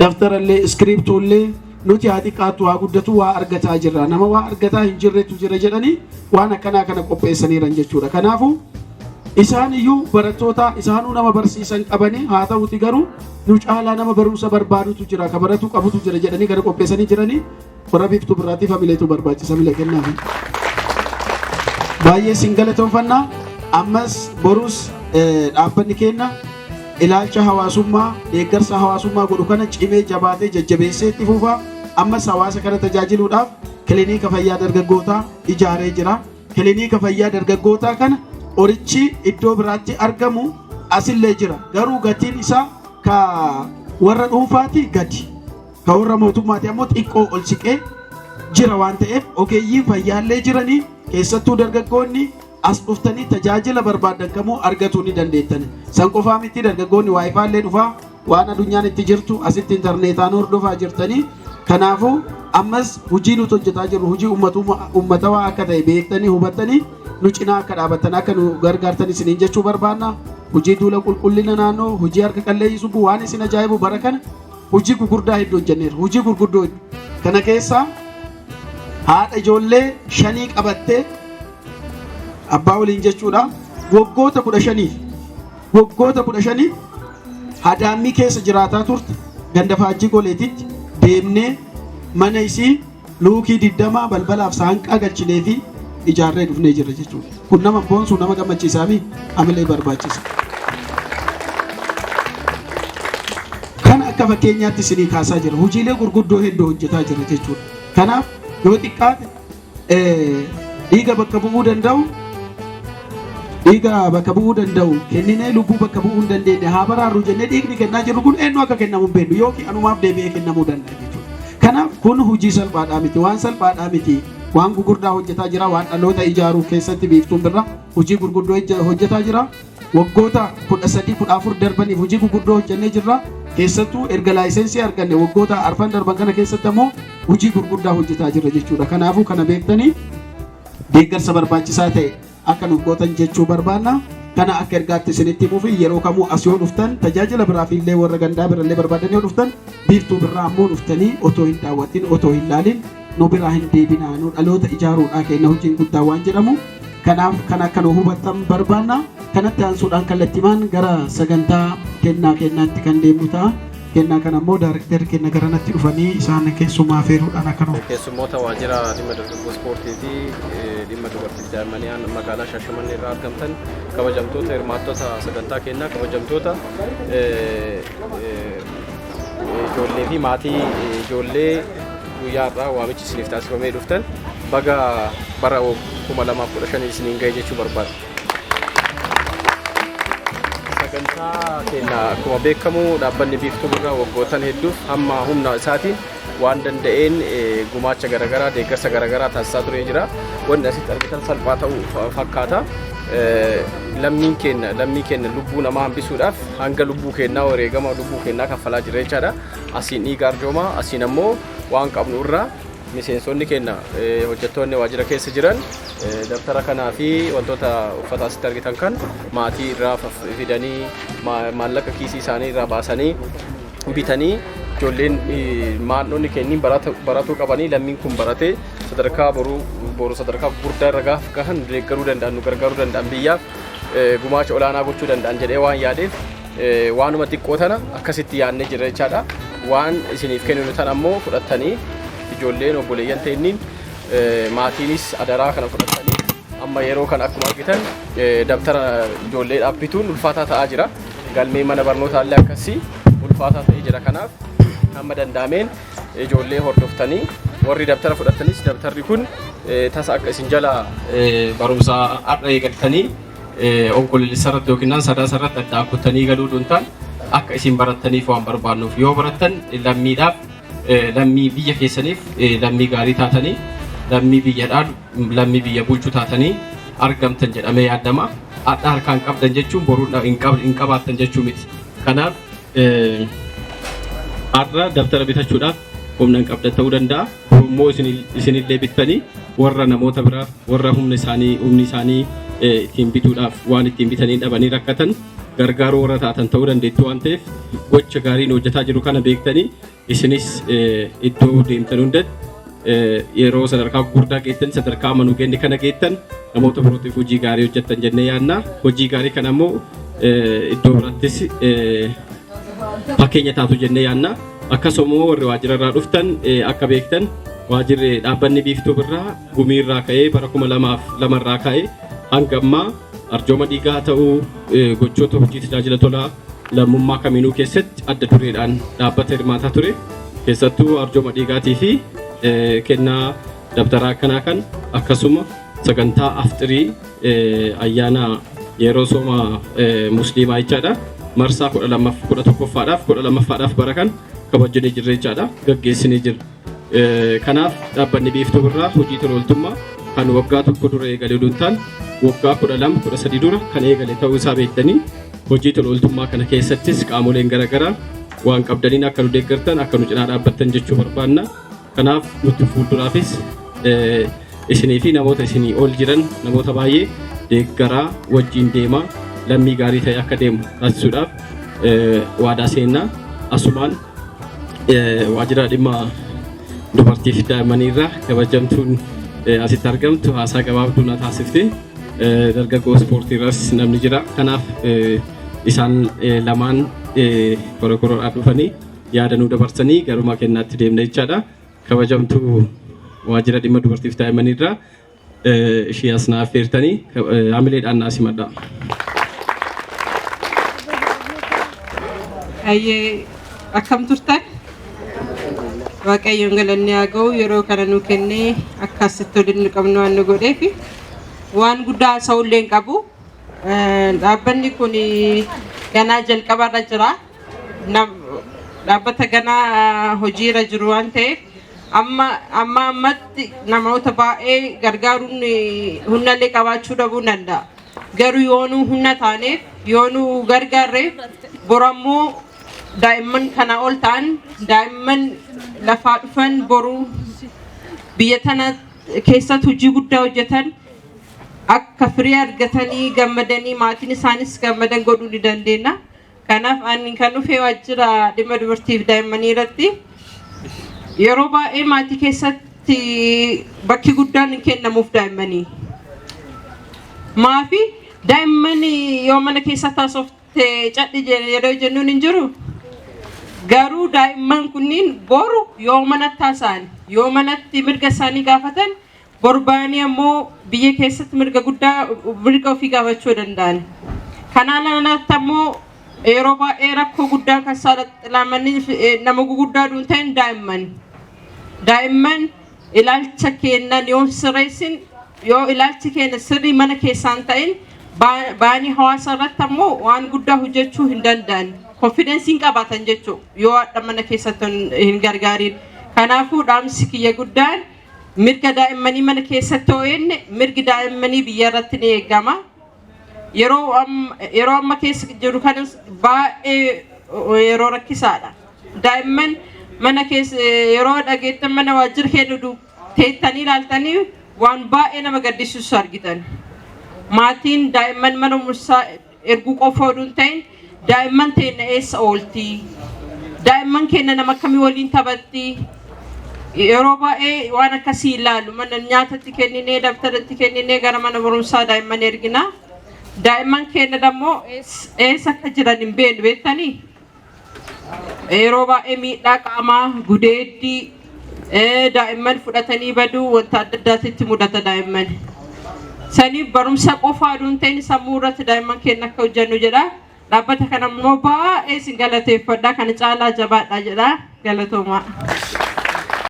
Daftarallee iskiriiptuullee nuti haa xiqqaattu haa guddatu waa argataa jirra. Nama waa argataa hin jirretu jira jedhanii waan akkanaa kana qopheessaniiran jechuudha. Kanaafuu isaan iyyuu barattoota isaanuu nama barsiisan qabanii haa ta'uti garuu nu caalaa nama barumsa barbaadutu jira ka baratu qabutu jira jedhanii kana qopheessanii jiranii warra Biiftuu Birraatiif hamileetu barbaachisa hamilee kennaafi. Baay'ee isin galatoonfanna. Ammas borus dhaabbanni keenya ilaalcha hawaasummaa deeggarsa hawaasummaa godhu kana cimee jabaatee jajjabeessee itti fufa. Ammas hawaasa kana tajaajiluudhaaf kilinika fayyaa dargaggootaa ijaaree jira. Kilinika fayyaa dargaggootaa kana qorichi iddoo biraatti argamu asillee jira. Garuu gatiin isaa ka warra dhuunfaati gadi. Ka warra mootummaati ammoo xiqqoo ol siqee jira waan ta'eef ogeeyyiin fayyaallee jiranii keessattuu dargaggoonni as dhuftanii tajaajila barbaadan kamuu argatuu ni dandeettan. San qofaa miti, dargaggoonni waayifaallee dhufaa waan addunyaan itti jirtu asitti intarneetaan hordofaa jirtanii. Kanaafuu ammas hojii nuti hojjetaa jirru hojii ummatawaa akka ta'e beektanii hubattanii nu cinaa akka dhaabattan akka nu gargaartan isiniin jechuu barbaanna. Hojii duula qulqullina naannoo, hojii harka qalleeyyii suphuu, waan isin ajaa'ibu bara kana hojii gurguddaa hedduu hojjenneerra. Hojii gurguddoo hedduu. Kana keessaa haadha ijoollee shanii qabattee abbaa waliin jechuudha. Waggoota 15f, waggoota 15f hadaammii keessa jiraataa turte, ganda Faajjii Goleetitti deemnee mana isii luukii 20 balbalaaf saanqaa galchinee fi ijaarree dhufnee jirra jechuudha. Kun nama boonsu, nama gammachiisaa fi hamilee barbaachisa. Kan akka fakkeenyaatti isinii kaasaa jira. Hojiilee gurguddoo hedduu hojjetaa jira jechuudha. Kanaaf yoo xiqqaate dhiiga bakka bu'uu danda'u, dhiiga bakka bu'uu danda'u kenninee lubbuu bakka bu'uu hin dandeenye haa baraarru jennee dhiigni kennaa jirru kun eenyu akka kennamu hin beeknu yookiin anumaaf deebi'ee kennamuu danda'a jechuudha. Kanaaf kun hojii salphaadhaa miti, waan salphaadhaa miti, waan gurguddaa hojjetaa jira. Waan dhaloota ijaaruu keessatti Biiftuun Birraa hojii gurguddoo hojjetaa jira. Waggoota 13, 14 darbaniif hojii gurguddoo hojjennee jirra. Keessattuu erga laayisensii arganne waggoota arfan darban kana keessatti ammoo hojii gurguddaa hojjetaa jirra jechuudha. Kanaafuu kana beektanii deeggarsa barbaachisaa ta'e akka nuuf gootan jechuu barbaanna. Kana akka ergaatti isinitti himuu fi yeroo kamuu as yoo dhuftan tajaajila biraaf illee warra gandaa birallee barbaadan yoo dhuftan, Biiftuu Birraa ammoo dhuftanii otoo hin daawwatin, otoo hin laalin nu biraa hin deebinaa. Nu dhaloota ijaaruudhaa kenna hojiin guddaa waan jedhamu. Kanaaf kan akka nu hubattan barbaanna. Kanatti aansuudhaan kallattimaan gara sagantaa kennaa kennaatti kan deemnu ta'a. Kennaa kana immoo daarektarri kenna garanatti dhufanii isaan keessumaa affeeruudhaan akka nu Keessummoota waajjira dhimma dargaggoo ispoortii fi dhimma dubartiif daa'immanii magaalaa Shaashamannee irraa argamtan, kabajamtoota hirmaattota sagantaa kennaa, kabajamtoota ijoollee fi maatii ijoollee guyyaa har'aa waamichi isiniif taasifamee dhuftan, baga bara 2015 isiniin ga'e jechuu barbaada. Sagantaa keenya akkuma beekamu dhaabbanni Biiftuu Birraa waggootan hedduuf hamma humna isaatiin waan danda'een gumaacha garaagaraa, deeggarsa garaagaraa taasisaa turee jira. Wanni asitti argitan salphaa ta'uu fakkaata. Lammiin keenya, lammii keenya lubbuu namaa hambisuudhaaf hanga lubbuu keenyaa wareegama lubbuu keenyaa kaffalaa jira jechaadha. Asiin dhiiga arjoomaa, asiin ammoo waan qabnu irraa miseensonni keenya, hojjettoonni waajjira keessa jiran dabtara kanaa fi wantoota uffata asitti argitan kan maatii irraa fidanii, maallaqa kiisii isaanii irraa baasanii bitanii, ijoolleen maannoonni kenniin baratuu qabanii, lammiin kun baratee sadarkaa boruu boru sadarkaa gurguddaa irra gaafa gahan deeggaruu danda'an, nu gargaaruu danda'an, biyyaaf gumaacha olaanaa gochuu danda'an jedhee waan yaadeef waanuma xiqqoo tana akkasitti yaadnee jirra jechaadha. Waan isiniif kenninu tana ammoo fudhattanii ijoolleen obboleeyyan ta'inniin maatiinis adaraa kana fudhattanii, amma yeroo kana akkuma argitan dabtara ijoolleedhaaf bituun ulfaataa ta'aa jira. Galmee mana barnootaa illee akkasii ulfaataa ta'ee jira. Kanaaf hamma danda'ameen ijoollee hordoftanii, warri dabtara fudhattanis dabtarri kun tasa akka isin jala barumsa har'a eegaltanii Onkoloolessa irratti yookiin Sadaasa irratti addaan kuttanii galuu duntaan akka isin barattaniif waan barbaannuuf, yoo barattan lammiidhaaf, lammii biyya keessaniif lammii gaarii taatanii, lammii biyya dhaalu, lammii biyya bulchu taatanii argamtan jedhamee yaadama. Hadha harkaan qabdan jechuun boruu hin qabaattan jechuu miti. Kanaaf har'a dabtara bitachuudhaaf humna hin qabdan ta'uu danda'a. Immoo isinillee bittanii warra namoota biraaf, warra humna isaanii humni isaanii ittiin bituudhaaf waan ittiin bitanii dhabanii rakkatan Gargaaruu warra taatan ta'uu dandeettu waan ta'eef, gocha gaariin hojjetaa jiru kana beektanii isinis iddoo deemtan hundatti, yeroo sadarkaa gurguddaa geettan, sadarkaa amanuu geenne kana geettan, namoota birootiif hojii gaarii hojjettan jennee yaadna. Hojii gaarii kana immoo iddoo biraattis fakkeenya taatu jennee yaadna. Akkasuma warri waajjira irraa dhuftan akka beektan, waajjirri dhaabbanni Biiftuu Birraa gumii irraa ka'ee, bara 2002 irraa ka'ee hanga ammaa arjooma dhiigaa ta'uu, gochoota hojii tajaajila tolaa lammummaa kamiinuu keessatti adda dureedhaan dhaabbata hirmaataa ture. Keessattuu arjooma dhiigaatii fi kennaa dabtaraa akkanaa kan, akkasuma sagantaa afxirii ayyaana yeroo sooma musliimaa jechaadha. Marsaa 11ffaadhaaf 12ffaadhaaf bara kan kabajnee jirra jechaadha. Gaggeessinee jirra. Kanaaf dhaabbanni Biiftuu Birraa hojii tola ooltummaa kan waggaa 1 dura eegale odoo hin taane, waggaa 12, 13 dura kan eegale ta'uu isaa beektanii, hojii tola ooltummaa kana keessattis qaamoleen garaagaraa waan qabdaniin akka nu deeggartan, akka nu cinaa dhaabbattan jechuu barbaanna. Kanaaf nuti fuulduraafis isinii fi namoota isinii ol jiran, namoota baay'ee deeggaraa wajjin deemaa, lammii gaarii ta'e akka deemu taasisuudhaaf waadaa seennaa. Asumaan waajjira dhimma dubartii fi daa'immanii irraa kabajamtuun asitti argamtu haasaa gabaabduu na taasifte. Dargaggoo ispoortii irras namni jira. Kanaaf isaan lamaan korokoroodhaan dhufanii yaada nuu dabarsanii garuma kennaatti deemna jechaadha. Kabajamtuu waajjira dhimma dubartii fi daa'immanii irraa ishee as na affeertanii hamileedhaan naa simadha. Hayyee, akkam turtan? Waaqayyoon galanni haa ga'u, yeroo kana nu kennee akka asitti waliin nu qabnu waan nu godheef. Waan guddaa haasa'ullee hin qabu. Dhaabbanni kun ganaa jalqabarra jira. Dhaabbata ganaa hojiirra jiru waan ta'eef, amma amma ammatti namoota baay'ee gargaaruun humnallee qabaachuu dhabuu danda'a. Garuu yoonuu humna taaneef, yoonuu gargaarreef, borammoo daa'imman kana ol ta'an, daa'imman lafaa dhufan, boruu biyya tana keessatti hojii guddaa hojjetan akka firii argatanii gammadanii maatiin isaanis gammadan godhuu ni dandeenya. Kanaaf ani kan dhufe waajjira dhimma dubartiif daa'immanii irratti. Yeroo baay'ee maatii keessatti bakki guddaan hin kennamuuf daa'immanii. Maafi daa'imman yoo mana keessa taasofte cadhi yeroo jennuun hin jiru. Garuu daa'imman kunniin boru yoo manatti haasa'an, yoo manatti mirga isaanii gaafatan, boru ba'anii ammoo biyya keessatti mirga guddaa, mirga ofii gaafachuu danda'an. Kanaan alatti ammoo yeroo baay'ee rakkoo guddaa kan saaxilamanii nama guguddaa duun ta'in daa'imman. Daa'imman ilaalcha kennan yoo sirreessin, yoo ilaalchi keenya sirrii mana keessaan ta'in, ba'anii hawaasa irratti ammoo waan guddaa hojjechuu hin danda'an. Confidence hin qabaatan jechuudha yoo haadha mana keessatti hin gargaariin. Kanaafuu dhaamsi kiyya guddaan, mirga daa'immanii mana keessatti yoo eegne, mirgi daa'immanii biyya irratti ni eegama. Yeroo amma keessa jiru kanas baay'ee yeroo rakkisaadha. Daa'imman mana keessa yeroo dhageettan, mana waajjira keenya teettanii ilaaltanii waan baay'ee nama gaddisiisu argitan. Maatiin daa'imman mana barumsaa erguu qofa oduu hin ta'in, daa'imman teenya eessa oolti? Daa'imman keenya nama akkamii waliin taphatti? Yeroo baay'ee waan akkasii ilaalu, mana nyaatatti kenninee, dabtaratti kenninee, gara mana barumsaa daa'imman ergina. Daa'imman keenya dammoo eessa akka jiran hin beeknu, beektanii? Yeroo baay'ee miidhaa qaamaa, gudeeddii, daa'imman fudhatanii baduu, wanta adda addaatitti mudata daa'imman. Saniif barumsa qofaa oduu hin ta'in sammuu irratti daa'imman keenya akka hojjennu jedha. Dhaabbata kana immoo baay'ee isin galateeffadha. Kana caalaa jabaadha jedha. Galatoomaa.